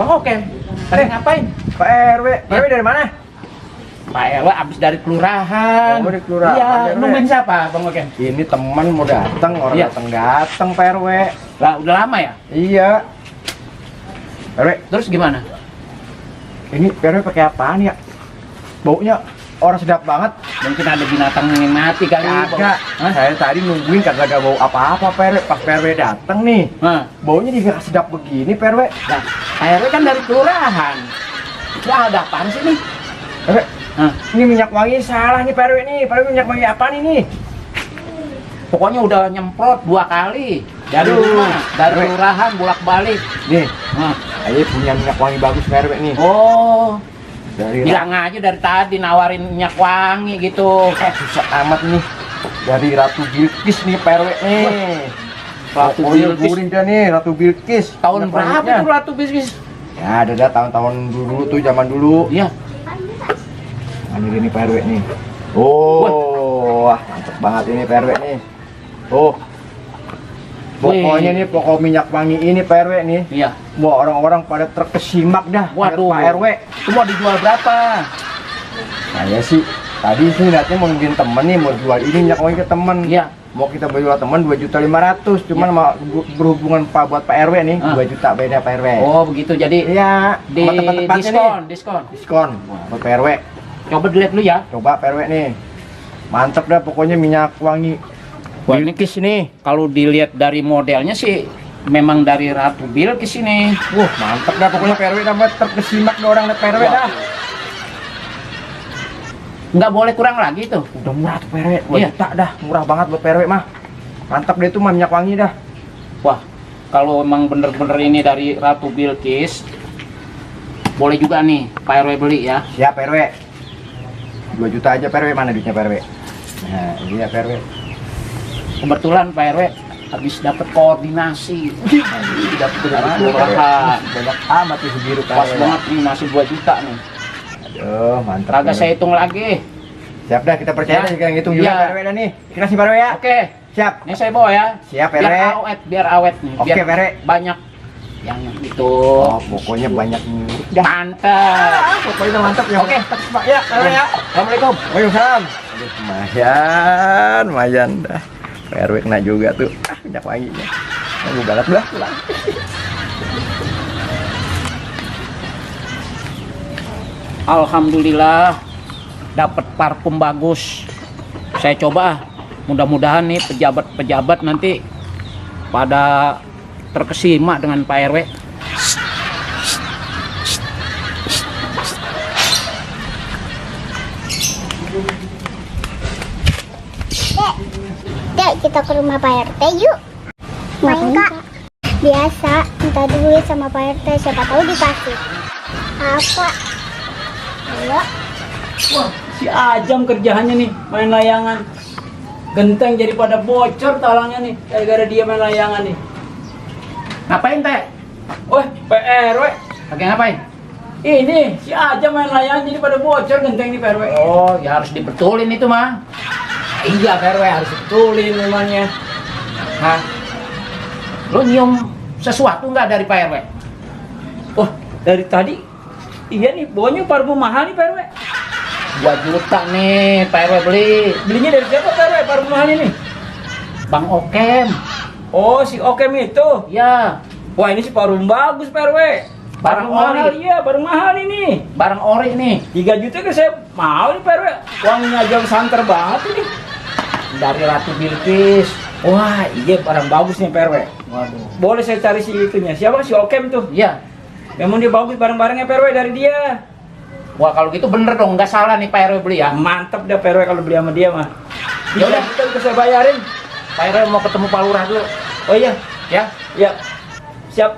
Bang Okem, tadi ngapain? Pak RW, Pak RW dari mana? Pak RW abis dari kelurahan. Oh, dari kelurahan. Iya, Pak RW. nungguin siapa Bang Okem? Ini teman mau datang, orang Iya. datang Pak RW. Lah, udah lama ya? Iya. Pak RW, Terus gimana? ini Pak RW pakai apaan ya? Baunya orang sedap banget. Mungkin ada binatang yang mati kali. Kagak. Hah? Saya tadi nungguin kagak ada bau apa-apa Pak RW. Pas Pak RW datang nih, Hah? baunya juga sedap begini Pak RW. Lah, Pak RW kan dari kelurahan. Lah, ada apaan sih nih? Pak RW, Hah? ini minyak wangi salah nih Pak RW nih. Pak RW minyak wangi apaan ini? Pokoknya udah nyemprot 2 kali. Dari Aduh. rumah, dari RW. kelurahan bolak-balik. Nih, Hah? ayo punya minyak wangi bagus Pak RW nih. Oh, Dari bilang aja dari tadi nawarin minyak wangi gitu. susah amat nih. Dari Ratu Bilqis nih Pak RW nih. Ratu Pokoknya Bilqis. gurih dah nih Ratu Bilqis. Tahun Minyak berapa wanginya. itu Ratu Bisnis? Ya ada dah tahun-tahun dulu tuh, zaman dulu. Iya. Nah, ini Pak RW nih. Oh, wah mantep banget ini Pak RW nih. Oh, pokoknya nih pokok minyak wangi ini Pak RW nih. Iya. Wah orang-orang pada terkesimak dah. Waduh. Pak RW. Itu mau dijual berapa? Saya sih tadi sih niatnya mau nungguin temen nih, mau jual ini minyak wangi ke temen. Iya. Mau kita jual temen 2.500.000, cuman sama berhubungan Pak buat Pak RW nih, Ah. 2 juta beda Pak RW. Oh, begitu. Jadi Iya, di sama tempat-tempatnya nih. diskon. Diskon buat Pak RW. Coba dilihat dulu ya. Coba Pak RW nih. Mantep dah pokoknya minyak wangi. Wah, ini Bilqis nih. kalau dilihat dari modelnya sih memang dari Ratu Bilqis ini. Wah, mantep dah pokoknya Pak RW dapat terkesimak dah orang Pak RW Wah. dah. Nggak boleh kurang lagi tuh. Udah murah tuh Pak RW, 2 Iya. juta dah. Murah banget buat Pak RW mah. Mantap deh itu mah minyak wangi dah. Wah, kalau emang bener-bener ini dari Ratu Bilqis, boleh juga nih Pak RW beli ya. Siap Pak RW. 2 juta aja Pak RW, mana duitnya Pak RW? Nah, ini ya Pak RW. Kebetulan Pak RW habis dapat koordinasi. Dapat dari kelurahan. Banyak amat tuh segitu Pak Pas RW. banget nih, masih 2 juta nih. Aduh, mantap. Kagak Pak RW. saya hitung lagi. Siap dah, kita percaya Ya. dah kita ngitung juga Iya. Pak RW dah nih. Kasih Pak RW ya. Oke, Siap. ini saya bawa ya. Siap Pak Biar RW. awet, biar awet nih. Oke, Biar Pak RW. banyak yang itu. Oh, pokoknya banyak nih. Dah. Mantap. Pokoknya mantap ya. Oke. Pak ya, Pak RW ya. Assalamualaikum. Waalaikumsalam. Aduh, lumayan dah. Pak RW kena juga tuh. Minyak wanginya. Aku galak dah pulang. Alhamdulillah dapat parfum bagus. Saya coba, mudah-mudahan nih pejabat-pejabat nanti pada terkesima dengan Pak RW. Dek, kita ke rumah Pak RT yuk. Main Kak? Biasa, minta duit sama Pak RT, siapa tahu dikasih. Apa? Ayo. Wah, si Ajam kerjaannya nih main layangan. Genteng jadi pada bocor talangnya nih, gara-gara dia main layangan nih. Ngapain teh? Wah, Pak RW. Pakai ngapain? Ini si Ajam main layangan jadi pada bocor genteng nih Pak RW. Oh, ya harus dibetulin itu mah. Iya Pak RW harus dibetulin memangnya. Hah? Lo nyium sesuatu nggak dari Pak RW? Wah, dari tadi iya nih, baunya parfum mahal nih Pak RW. 2 juta nih Pak RW beli. Belinya dari siapa Pak RW parfum mahal ini? Bang Okem. Oh, si Okem itu? Ya. Wah, ini si parfum bagus Pak RW. Barang mahal, iya, barang mahal ini. Barang ori nih. 3 juta kan saya mau nih Pak RW. Wanginya aja santer banget ini. Dari Ratu Bilqis. Wah, iya barang bagus nih Pak RW. Waduh. Boleh saya cari si itunya. Siapa si Okem tuh? Iya. Memang dia bagus barang-barangnya Pak RW dari dia. Wah, kalau gitu bener dong, nggak salah nih Pak RW beli ya. Mantep dah Pak RW kalau beli sama dia mah. Ya udah, kita bisa saya bayarin. Pak RW mau ketemu Pak Lurah dulu. Oh iya, ya. Ya. Siap.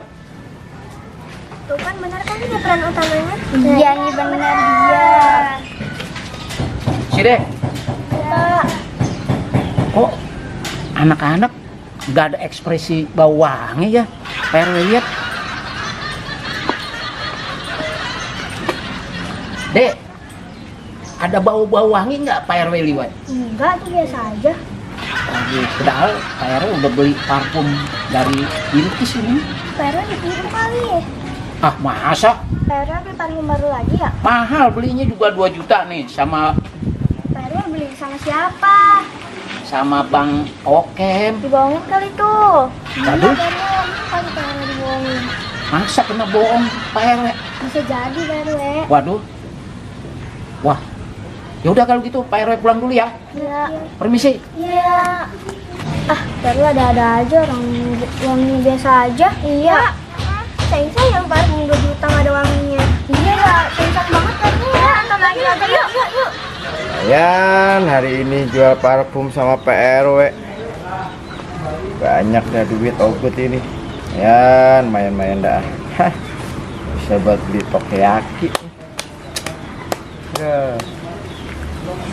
Tuh kan benar kan dia peran utamanya? Iya nih benar dia. Si Dek, Kak, kok anak-anak nggak ada ekspresi bau wangi ya? Pak RW lihat. Dek, ada bau-bau wangi nggak Pak RW liwat? enggak tuh biasa aja. Padahal Pak RW udah beli parfum dari Bilqis ini. Pak RW ditipu kali ya? Ah, masa? Pak RW beli parfum baru lagi ya? Mahal belinya juga 2 juta nih sama Pak RW beli sama siapa? Bang Okem. Dibohongin kali tuh. Waduh. Iya, Pak RW. Kali Pak RW dibohongin. Masa kena bohong Pak RW? Bisa jadi Pak RW. Waduh. Wah. Ya udah kalau gitu Pak RW pulang dulu ya. Iya. Permisi. Iya. Ah, Pak RW ada aja orang wangi biasa aja. Iya. Sayang parfum 2 juta nggak ada wanginya. Iya ya, sayang banget Pak RW ya. Nonton lagi nonton yuk. Ayan, hari ini jual parfum sama PRW. Banyak dah duit ogut ini. Ayan, main-main dah. Hah, bisa buat beli takoyaki. Ya.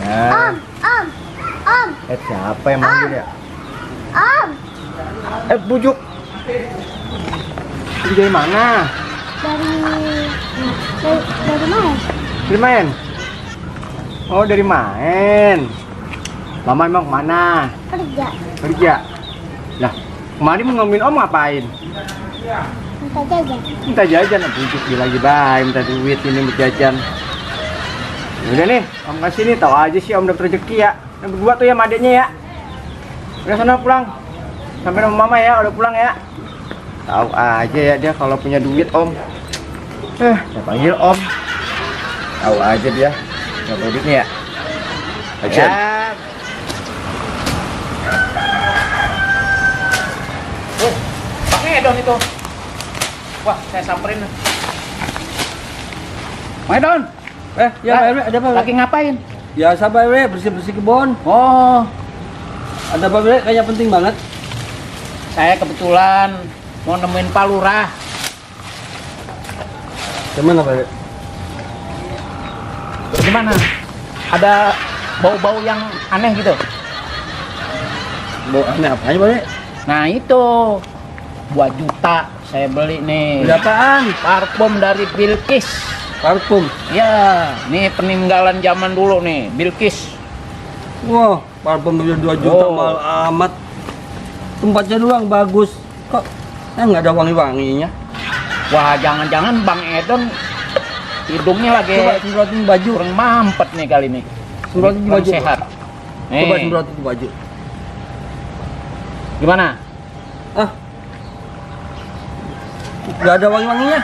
Nah, Om. siapa yang manggil ya? Om. Bujuk. Ini dari mana? Dari mana? Dari main? Oh, dari main. Mama emang kemana? Kerja. Kerja. Lah, kemarin mau ngomongin om ngapain? Minta jajan. Minta jajan, bujuk dia lagi baik, minta duit ini buat jajan. Udah nih, om kasih nih, tahu aja sih om dapet rezeki ya. Yang berdua tuh ya sama adeknya ya. Udah sana pulang. Sampai sama mama ya, udah pulang ya. Tahu aja ya dia kalau punya duit om. Saya panggil om. Tahu aja dia. Nggak punya duitnya ya. Action. Pak Edon itu. Wah, saya samperin. Pak Edon. Ya Pak RW, ada apa? Lagi ngapain? Biasa Pak RW, bersih-bersih kebun. Oh, Ada Pak RW, kayaknya penting banget. saya kebetulan mau nemuin Pak Lurah. Gimana Pak RW? Gimana? Ada bau-bau yang aneh gitu? Bau aneh apanya Pak RW? Nah itu 2 juta saya beli nih. Beli apaan? Parfum dari Bilkis. Parfum. Ya, ini peninggalan zaman dulu nih, Bilkis. Wah, parfum udah 2 juta Oh. mahal amat. Tempatnya doang bagus. Kok nggak ada wangi-wanginya? Wah, jangan-jangan Bang Edon hidungnya lagi Coba semprotin baju. kurang mampet nih kali ini. Semprotin Kurang baju. sehat. Coba Nih, semprotin baju. gimana? Ah, nggak ada wangi-wanginya.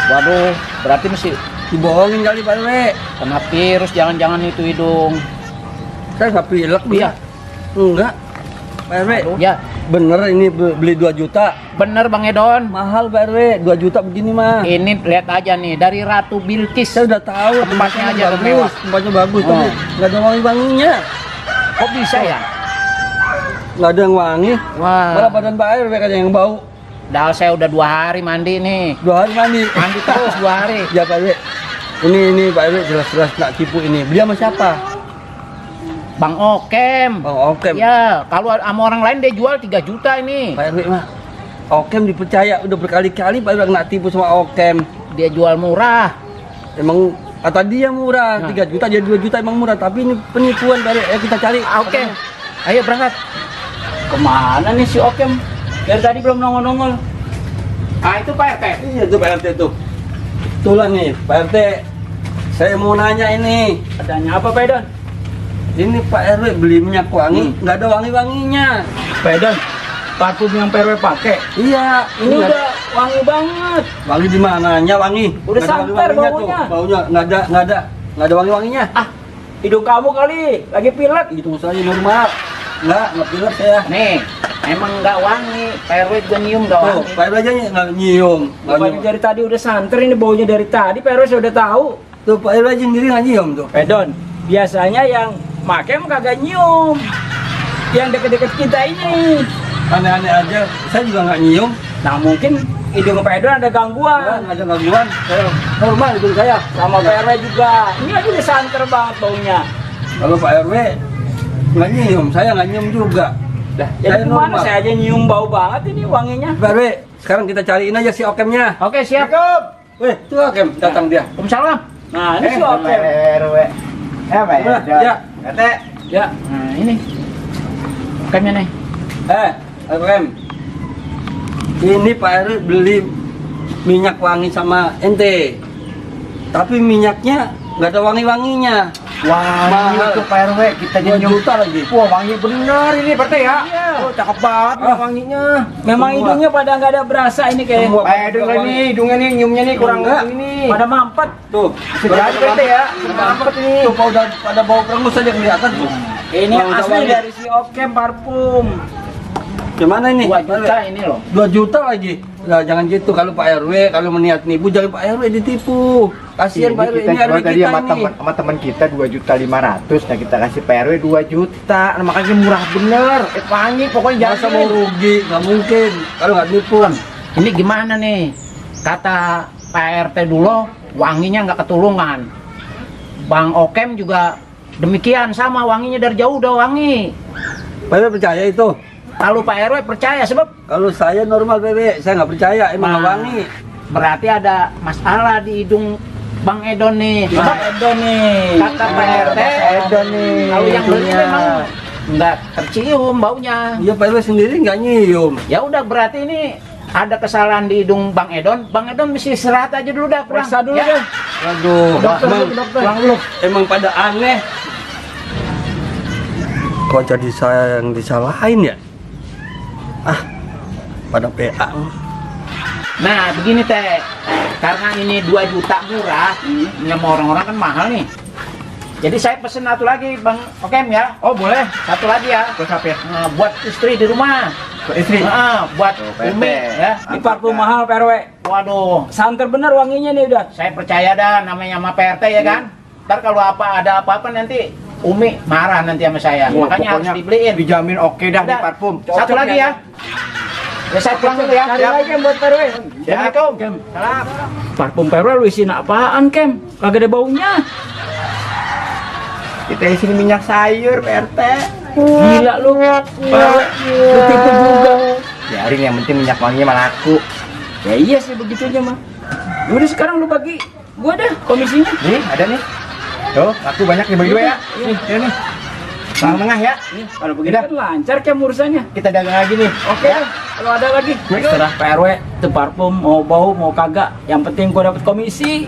Waduh, berarti mesti Dibohongin kali Pak RW. kena virus, jangan-jangan itu hidung. Saya nggak pilek Iya. Enggak. Pak RW, Ya, bener ini beli 2 juta. bener Bang Edon. Mahal Pak RW, 2 juta begini mah. Ini lihat aja nih, dari Ratu Bilkis. Saya udah tahu Tempatnya aja udah mewah. bagus, tempatnya bagus, Oh. tapi nggak ada wangi-wanginya, Kok bisa ya? nggak ada yang wangi. Wah, Malah badan Pak RW katanya yang bau. padahal saya udah 2 hari mandi nih. 2 hari mandi. Mandi terus 2 hari. Ya Pak RW, ini Pak RW jelas-jelas nggak tipu ini. Beli sama siapa? Bang Okem. Bang Okem. Ya, kalau sama orang lain dia jual 3 juta ini. Pak RW mah, Okem dipercaya udah berkali-kali Pak RW kena tipu sama Okem. Dia jual murah. Emang kata dia murah, Nah. 3 juta jadi 2 juta emang murah, tapi ini penipuan Pak RW. Kita cari. Oke. Ayo berangkat. Kemana nih si Okem? Dari tadi belum nongol-nongol. Ah, itu Pak RT. Iya tuh Pak RT tuh. Tulang nih Pak RT. Saya mau nanya ini. Adanya apa Pak Edon? Ini Pak RW beli minyak wangi, nggak ada wangi-wanginya. Pak Edon, parfum yang Pak RW pakai. Iya, Ini udah wangi banget. wangi di mananya wangi? Udah Nggak ada santer wangi-wanginya tuh. baunya. Baunya nggak ada wangi-wanginya. Ah, hidung kamu kali lagi pilek. Itu saja normal. Nggak pilek saya. Nih, emang nggak wangi. Pak RW juga nyium nggak Tuh, wangi. Pak RW aja nggak nyium. Nggak Bapaknya nyium. dari tadi udah santer ini baunya dari tadi. Pak RW sudah tahu. Tuh Pak RW aja sendiri nggak nyium tuh. Pak Edon, biasanya yang make mah kagak nyium. Yang deket-deket kita ini. Aneh-aneh aja. Saya juga nggak nyium. Nah, mungkin hidung Pak Edon ada gangguan. Nggak ada gangguan. Saya normal hidung saya. Sama Pak RW juga. Ini aja udah santer banget baunya. Kalau Pak RW nggak nyium, saya nggak nyium juga. Dah, jadi Saya gimana? normal. Saya aja nyium bau banget ini wanginya. Pak RW, sekarang kita cariin aja si Okemnya. Oke, siap. Weh, tuh Okem datang dia. Waalaikumsalam. Nah, ini si Okem. RW. Apa ya? Ya. Kata. Ya, nah ini. Okemnya nih. Okem. Ini Pak RW beli minyak wangi sama ente. Tapi minyaknya nggak ada wangi-wanginya. Wangi Mahal. tuh Pak RW, kita 2 nyium. juta lagi. Wah, wangi bener ini Pak RT ya. Iya. Oh, cakep banget nih Ah. wanginya. Memang Semua. hidungnya pada nggak ada berasa ini kayak Semua. Pak hidung ini, hidungnya nih, nyiumnya nih kurang Enggak. ini. pada mampet. Tuh, Sedap Pak RT ya. Mampet ini. Tuh, pada bau perengus aja kelihatan tuh. Ini Wangi asli wangi. dari si Okem parfum. Gimana ini? 2 juta ini loh. 2 juta lagi. Nah, jangan gitu kalau Pak RW, kalau meniat nipu jangan Pak RW ditipu. Kasihan Pak RW, kita ini RW jual tadi kita sama ini. teman kita 2.500.000. Nah kita kasih Pak RW 2 juta. Nah, makanya murah bener. Wangi pokoknya Masa jangan mau rugi? Nggak mungkin. Kalau nggak nipu. Ini gimana nih? Kata Pak RT dulu, wanginya nggak ketulungan. Bang Okem juga demikian, sama wanginya dari jauh udah wangi. Pak RW percaya itu? Kalau Pak RW percaya, sebab Kalau saya normal PW, saya nggak percaya, emang nggak Nah. wangi. berarti ada masalah di hidung Bang Edon nih. Pak Sebab Edo nih. kata Pak RT, Edo nih. kalau yang beli hidungnya. memang nggak tercium baunya. Iya Pak RW sendiri nggak nyium. Ya udah, berarti ini ada kesalahan di hidung Bang Edon. Bang Edon mesti istirahat aja dulu dah, pulang. Periksa dulu Ya. deh. Waduh, Dokter emang, dulu, dokter. emang pada aneh. Kok jadi saya yang disalahin ya? Ah, pada PA. Nah, begini teh, karena ini 2 juta murah, ini sama orang-orang kan mahal nih. Jadi saya pesen satu lagi, Bang Okem ya. Oh boleh. Satu lagi ya. Buat siapa ya? Nah, buat istri di rumah. Buat istri. Buat Pak Umi RT. ya. Ini parfum mahal Pak RW. Waduh, Santer bener wanginya nih udah. saya percaya dah namanya sama PRT ya kan. Ntar kalau ada apa-apa nanti Umi marah nanti sama saya. Wah, Makanya harus pokoknya dibeliin. Dijamin oke dah di Udah. parfum. Satu lagi ya. Ya saya pulang dulu ya. Cari lagi Kem buat Pak RW. Assalamualaikum. Salam. Parfum Pak RW lu isiin apaan Kem? Kagak ada baunya. Kita isiin minyak sayur Pak RT. Gila lu. Pak RW, lu tipu juga. Biarin yang penting minyak wanginya mah laku. Ya iya sih begitunya mah. Udah sekarang lu bagi gua dah komisinya. Nih ada nih. Tuh, laku banyak nih bagi 2 ya. Nih, ini. Tengah ya. Kalau begitu kan lancar Kem urusannya. Kita dagang lagi nih. Oke, kalau ada lagi. Terserah Pak RW, itu parfum mau bau mau kagak. Yang penting gua dapat komisi.